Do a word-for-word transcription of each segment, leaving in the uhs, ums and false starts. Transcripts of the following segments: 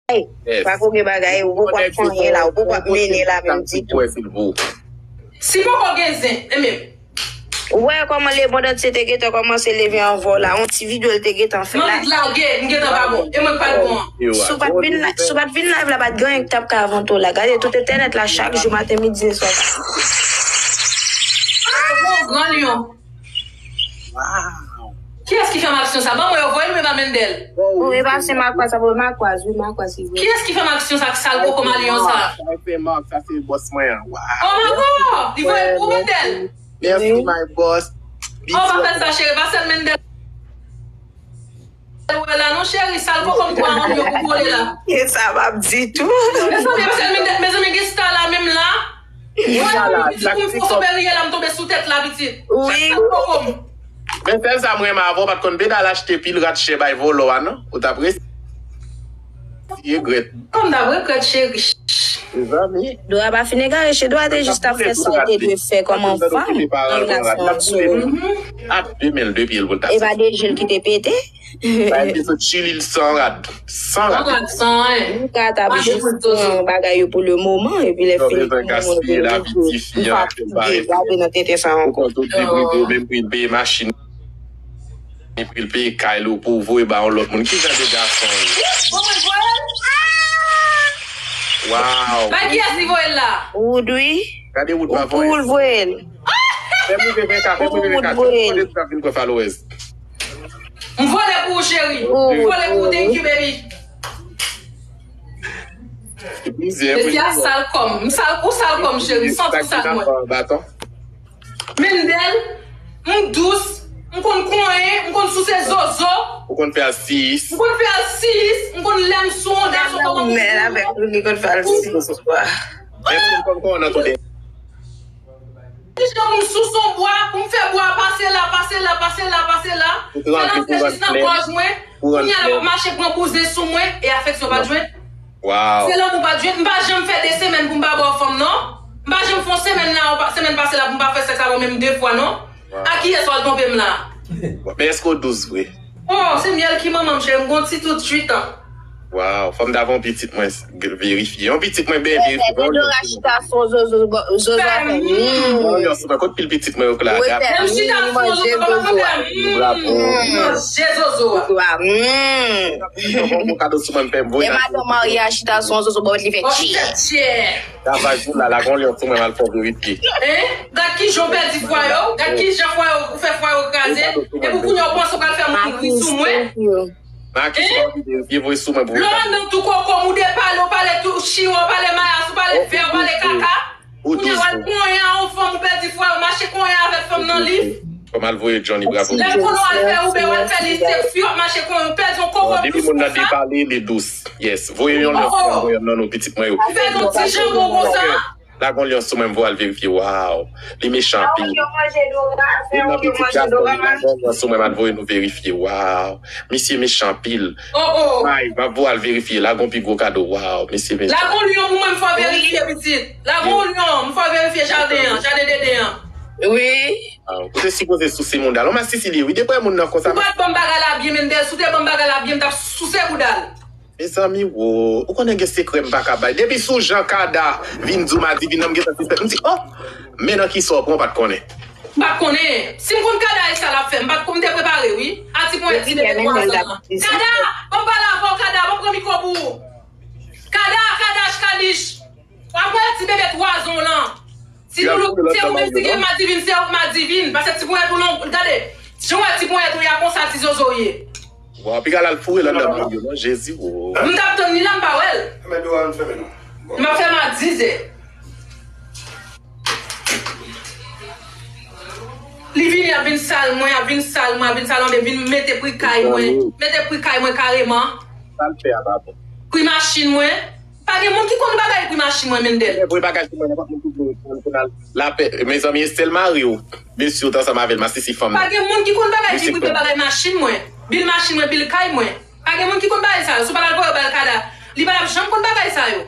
Yes. Pa koke bagay, ou poko ap fè anyen la, ou poko ap mennen la menm ditou. Si poko gen zen, e menm. Ou wè kòman lemond antye te gentan kòmanse leve anvan w la, yon ti videyo l te gentan fè la. Mwen lage, m gentan pa bon, e mwen k pa t bon an. Si w pa t vin la, si w pa t vin live la, pa t gen anyen k t ap ka avante w la. Gade tout entènèt la chak jou, maten, midi, e swa. Ah, bon, gran lyon. Wow. Kiyès ki fè m aksyon sa? Ban mwen yo, voye l men ba Mendel. Oh, e pa se Makwaz, sa voye Makwaz, wi, Makwaz ki voye. Kiyès ki fè m aksyon sa, sal koko malyon sa? Sa se Mark, sa se bòs mwen an. Wow. Oh my God, li voye l pou Mendel. Merci, my boss. Oh, pa fè sa, cheri, pa sèl Mendel. Wè la non, cheri, sal koko m twa an yo pou kole la. E sa m ap di tou. Mezanmi, mezanmi, gen star la menm la. Mwen menm pitit pou m fon soberiyè la, m tonbe sou tèt la pitit. Wi. Sal koko m. Men sèl sa mwen renmen avè w, pa t konn Beda al achte pil rad chè bay vòlò a non. Ou t ap resi regrèt. Kòm t ap regrèt, cheri. Mezanmi. Dora pa fin egare, cheri. Dora te jis t ap fè sa l te dwe fè kòm fanm nan relasyon an. Ap de men l, de pye l pou l ta. E pa de je l ki te pete. Bay li sot chili l san rad. San rad. San rad, san anyen. Nou ka tab jis pran bagay yo pou le moman, epi lè fini, pou moun vini, ou fatige gade nan tenten sa ankò. Ou konn tout li prive, ou menm pri l peye machin. Li pri l peye kay li pou voye ba yon lòt moun. Ki jan de gason w ye? Wow. Bay kiyès li voye l la? Wood, wi. Gade Wood pa voye. Pou Wood voye l. Fè prive vennkat, fè prive vennkat. Pou Wood voye l. Kote tout ap vin kwè followers. M vole pou ou, cheri. M vole pou ou, thank you, baby. Mesye a sal kòm. M sal, ou sal kòm, cheri. M santi w sal mwen. Mendel, m dous, m konn konyen, m konn souse zozo. Ou konn fè al sis. M konn fè al sis, m konn lè m sou yon gason kòman m. Mèl avèk li, li konn fè al sis. Èske ou konn konyen nan tout. Ki jan pou m souse yon bwa, pou m fè bwa pase la, pase la, pase la, pase la. Fè l antre jis nan gòj mwen. Kounye a l ap mache pran bouzen sou mwen e afeksyon pa t jwenn. Wow. Se lanmou pa t jwenn. M pa janm fè de semèn pou m pa ba w fanm non. M pa janm fè yon semèn la, semèn pase la pou m pa fè sèks avè w menm de fwa non. Wow. A kiyès w al twonpe m la? Men èske w dous vre? Oh, se myèl ki manman m cheri, m gon ti tout uit an. Wow, fò m ta fè yon pitit mwen verifye. Yon pitit mwen byen verifye. Dora chita sou zozo, zozo a fè. Yon sou mwen, kot pil pitit mwen yo k la. Menm chita sou zozo, pa fè. Manje zozo a. Bon kado sou mwen, m pè voye. E madan marye a chita sou zozo, bò li fè tchè. Travay pou la, la gon lyon sou mwen, m al fè verifye. Hein? Gad ki jan w pèdi fwa yo, gad ki jan fwa yo, ou fè fwa yo kraze. Epi kounye a w panse w pral fè moun ri sou mwen. Makis, ou pa oblije voye sou mwen pou. Lè w anndan tou kokom, ou depale, ou pale tou chiwa, ou pale mayas, ou pale vè, ou pale kaka. Kounye a w al konyen a yon fanm, ou pèdi fwa, ou mache konyen avèk fanm nan liv. Fò m al voye Johnny Bravo. Lè kono al fè oubyen w al fè li seksi, w ap mache konyen, ou pèdi yon kokom dous konsa. Depi moun nan depale, li dous. Yes. Voye yon lyon, voye yon nan nou pitit mwen yo. Ou fè yon ti janbon konsa. La gon lyon sou mwen, m voye al verifye. Wow. Li mechan anpil. Moun nan pitit gason li, la gon lyon sou mwen, m al voye nou verifye. Wow. Misye mechan anpil. Ay, m ap voye al verifye. La gon pi gwo kado. Wow, misye mechan. La gon lyon pou mwen, m fè w verifye pitit. La gon lyon, m fè w verifye jaden an, jaden Dede an. Wi. Wow. Ou te sipoze souse moun dal. Ou masisi li, wi. Depi moun nan konsa. Ou pa t ban m bagay la byen, Mendel. Si w te ban m bagay la byen, m t ap souse bouda l. Mezanmi wo, ou konnen gen sekrè m pa ka bay. Depi sou jan Kada vin di w Madivin nan, m gentan sispèk. M di, oh, men nan kisa w pran, w pa t konnen. M pa t konnen. Si m konn Kada e sa l ap fè, m pa t konn, m te prepare wi. A ti ponyèt ti bebe twa zan an. Kada, ban m pale avè w, Kada, ban m pran mikwo pou ou. Kada, Kadash, Kadish. W ap wè ti bebe twa zan w lan. Si nou, se ou menm ki gen Madivin, se ou k Madivin. Paske ti ponyèt ou lan, gade. Jan w wè ti ponyèt ou ye a, konsa ti zozo ye. Waw, piga l al foure l anndan bouyon non, Jezi wo. M t ap tann li la, m pa wè l. Men do a nou fèmen non. M ap fèmen a dizè. Li vini, ap vin sal mwen, ap vin sal mwen, ap vin sal mwen, vin mete pri kay mwen. Mete pri kay mwen kareman. Sa l fè a pa bon. Pri machin mwen. Pa gen moun ki konn bagay pri machin mwen, Mendel. Vre bagay sou mwen, nenpòt moun ki vle konn, konn al lapè. Mezanmi, Estelle mari w. Mesye, w t ansanm avè l, masisi fanm nan. Pa gen moun ki konn bagay ki pri bagay machin mwen. Bil machin mwen, bil kay mwen. Pa gen moun ki konn bagay sa yo. Si w pa t al voye yo ba l Kada, li pa t ap janm konn bagay sa yo.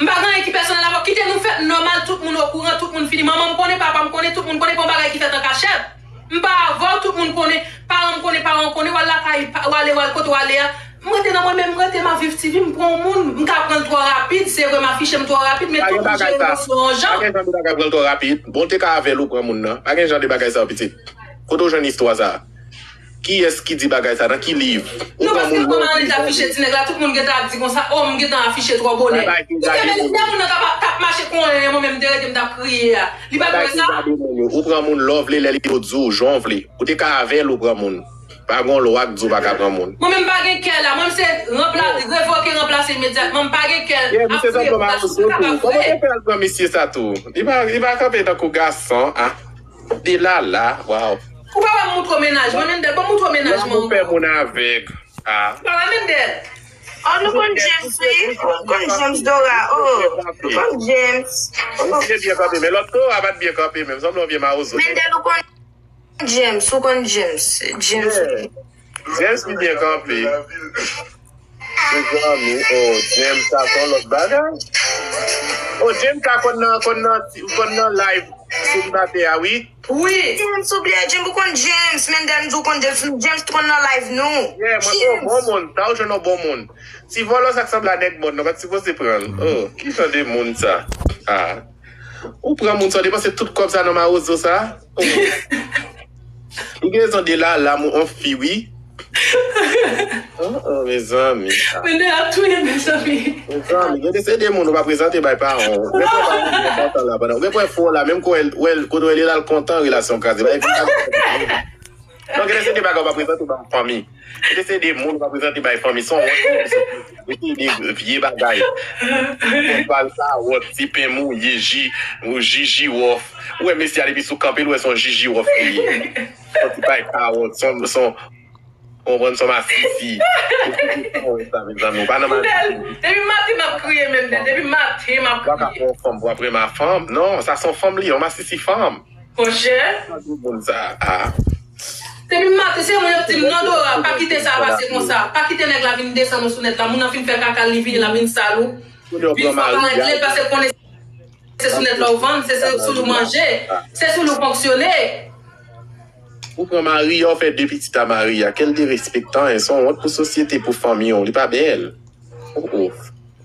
M pa gen anyen ki pèsonèl avè w. Kite nou fèt nòmal, tout moun okouran, tout moun fini. Manman m konnen, papa m konnen, tout moun konnen, pa yon bagay ki fèt an kachèt. M pa avè w, tout moun konnen, paran m konnen, paran w konnen, w al lakay, pa- w ale, w al kote w ale a. M rete nan mwen menm, m rete, m ap viv ti vi, m pran yon moun, m ka pran l twò rapid, se vre, m afiche m twò rapid, men tout moun jere emosyon an jan. Pa gen jan de bagay pran l twò rapid. Bon, te ka avè l ou pran moun nan. Pa gen jan de bagay sa yo, pitit. Kote w jwenn istwa sa a? Kiyès ki di bagay sa? Nan ki liv? Ou pran moun love li lè li afiche ti nèg la, tout moun gentan ap di konsa, o, m gentan afiche twò bonè. Kite men lè moun nan t ap, t ap mache kon yon, mwen menm m te rete m t ap kriye a. Li pa t wè sa? Ou pran moun love li lè li di w jan w vle. Ou te ka avè l ou pran moun. Pa gon lwa k di w pa ka pran moun. Mwen menm m pa gen kè la. Mwen m se ranpla, revoke, ranplase imedyatman. M pa gen kè ap kriye pou sa, tout moun kapab vre. Kòman te fè al pran mesye sa tou? Li pa, li pa kanpe tankou gason, a. De la la, waw. Ou pa wè m moutre w mennaj mwen, Mendel? Bon, moutre w mennaj mwen ankò. Lanmou fè moun avèg. Ah. Ou pa wè Mendel? Oh, nou konn James, wi. Nou konn James, Dora. Oh, nou konn James. Misye byen kanpe, men lòt Dora pa t byen kanpe menm. Sanble yon vye mawozo. Mendel, ou konn James, ou konn James. James. Yeah. James ki byen kanpe. Mezanmi, oh, James, sa se yon lòt bagay. Oh, James, sa konn nan, konn nan, konn nan live selibatè a, wi. Wi. James, ou bliye James, ou konn James, Mendel, m di w konn James, James konn nan live nou. Yeah, mwen, oh, bon moun, sa ou jwenn yon bon moun. Ti vòlò sa k sanble a nèg mòn nan, pa t sipoze pran l. Oh, ki jan de moun sa? Ah. Ou pran moun sa, w depanse tout kòb sa nan mawozo sa? Oh. Li gen rezon de la, la, mou, on fi, wi. Oh, oh, mezanmi. Mendel ap touye, mezanmi. Mezanmi, gen de se de moun ou pa prezante bay paran w. Ou gen pwen paran w kontan la pandan. Ou gen pwen fò la, menm kote w, kote w ye la, l kontan relasyon kraze. Bay vin pa. Non, gen de se de bagay ou pa prezante bay fanmi. Gen de se de moun ou pa prezante bay fanmi. Se yon wont. Gen de vye bagay. Ou pral kawòt, ti pen mouye, ji, ji jiwòf. Ou wè mesye a depi sou kanpe, l wè se yon ji jiwòf li ye. Yon ti bay kawòt, se yon, se yon, konprann, se yon masisi. Ou pa wè sa, mezanmi, ou pa nan masisi. Depi maten m ap kriye menm, depi maten m ap kriye. Ou pa ka pran yon fanm pou apre ma fanm. Non, sa se yon fanm li ye, yon masisi fanm. Monchè. Sa de moun sa a. Depi maten, se moun yo di m, "Non, Dora, pa kite sa pase konsa. Pa kite nèg la vin desann ou sou nèt la. Moun nan fin fè kaka l, li vini, l ap vin sal ou." Vin fè w pa regle, paske konnen se sou nèt la ou vann, se, se sou li w manje, se sou li w fonksyone. Ou pran Maria, ou fè de pitit a Maria. Quel derespektan, hein? Se yon wont pou sosyete, pou fanmi w. Li pa bèl. Oh, oh.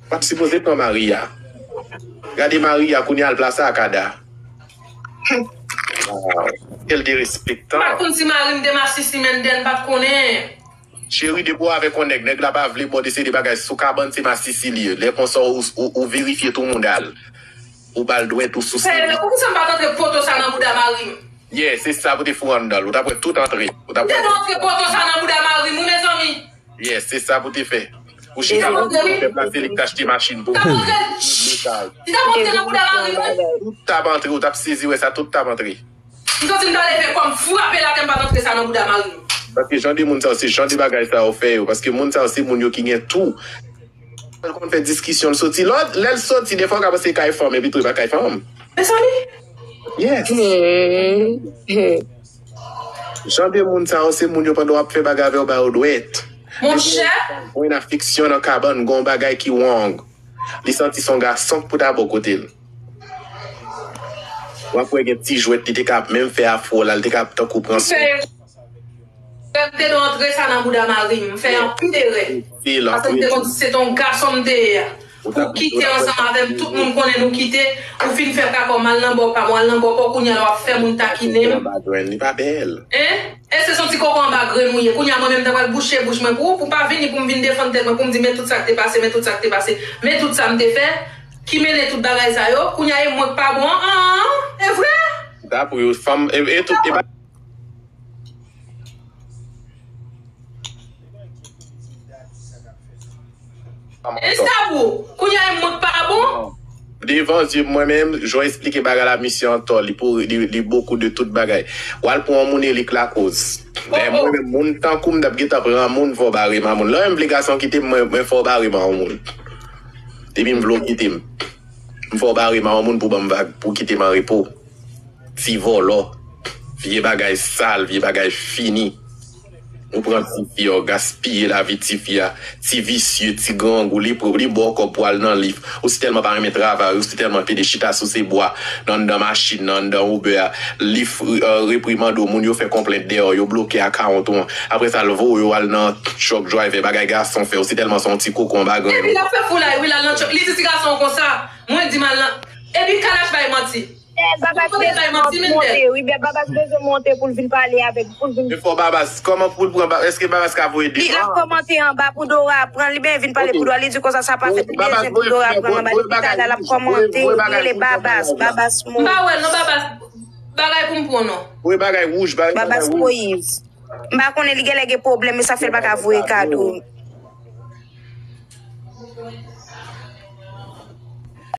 Pa t sipoze pran Maria. Gade Maria, kounye a l plase ak Ada. Wow. Quel derespektan. M pa t konn si mari m te masisi, Mendel, m pa t konnen. Cheri, depi w avèk yon nèg, nèg la pa vle ba w de se de bagay sou kabann, se masisi li ye. Lè konsa, ou, ou, ou verifye tou mouda l. Ou ba l dwèt, ou souse li. Poukisa m pa t antre poto sa nan bouda mari m? Yeah, se sa pou te fout anndan l. Ou t ap wè tout antre. Ou t ap wè. M te dwe antre poto sa nan bouda mari m, wi, mezanmi. Yes, se sa pou te fè. Ou chita pou te fè plase li k t achte machin pou ou. Li t ap antre nan bouda mari m, wi. Tout t ap antre, ou t ap sezi wè sa, tout t ap antre. M santi m ta leve kò m frape l atè, m pa t antre sa nan bouda mari m. Paske jan de moun sa yo, se jan de bagay sa yo fè yo. Paske moun sa yo, se moun yo ki gen tou. L konn fè diskisyon, l soti. Lè, lè l soti, defwa w ka panse kay fanm, epi tou e pa kay fanm. Mezanmi. Yes. Jan de moun sa yo, se moun yo pandan w ap fè bagay avè yo, ba yo dwèt. Monchè. Mwen nan fiksyon nan kabann, gon bagay ki wrong. Li santi se yon gason k pou ta bò kote l. W ap wè gen ti jwèt li te ka ap menm fè afro la, li te ka ap tankou pran swen. M te dwe antre sa nan bouda mari m. M fè anpil erè. Paske m te konn se te yon gason m te ye a. Ou kite ansanm avè m, tout moun konnen nou kite. Ou fin fè kaka w, m al nan bò pa m, w al nan bò pa w, kounye a la w ap fè moun takinen m. Li pa bèl. Hein? E se se yon ti koko anba grenn ou ye. Kounye a mwen menm m ta pral bouche bouch mwen pou ou, pou w pa vini pou m vin defann tèt mwen, pou m di men tout sa k te pase, men tout sa k te pase, men tout sa m te fè, ki mennen tout bagay sa yo. Kounye a e mwen k pa bon an, an, an, e vre? Dapre yo, fanm, e, e tout, e pa E sa pou, kounye a e mwen k pa bon? Devan zye mwen menm, jan w esplike bagay la, misye antò, li pou, li, li bokou de tout bagay. W al pran yon moun e li k lakoz. Men mwen menm, moun tankou m, m t ap gentan pran moun, fò w bare m a moun. Lè w menm vle gason kite m, mwen, mwen fò w bare m a yon moun. Depi m vle w kite m, m fò w bare m a yon moun pou ban m vag, pou kite m an repo. Ti vòlò. Vye bagay sal, vye bagay fini. Ou pran tifi a, ou gaspiye lavi tifi a. Ti visye, ti grangou, li, li ba w kòb pou al nan lif. Ou si tèlman pa renmen travay, ou si tèlman pede chita sou se bwa, nan anndan machin, nan anndan Uber a. Lif, euh, reprimande w, moun yo fè konplent dèyè w, yo bloke akawont ou an. Apre sa, l voye w al nan truck driver, bagay gason fè, ou si tèlman se yon ti koko anba grenn. Epi l ap fè foulay, wi, l al nan truck. Li di ti gason konsa. Mwen di m al nan. Epi Kalash bay manti. Babas bezwen monte, wi, Babas bezwen monte pou l vin pale avèk, pou l vin. E fò Babas, kòman pou l pran Ba-, èske Babas ka voye de? Li ap kòmante anba pou Dora pran, li ben vin pale pou Dora, li di konsa sa pa fèt, li bezwen pou Dora pran anba, depi talè l ap kòmante, li rele Babas, Babas mou. M pa wè l non, Babas, bagay pou m pran non. Voye bagay wouj, bagay wouj. Babas Moyiz. M pa konnen li genlè gen pwoblèm, men sa fè l pa ka voye kado.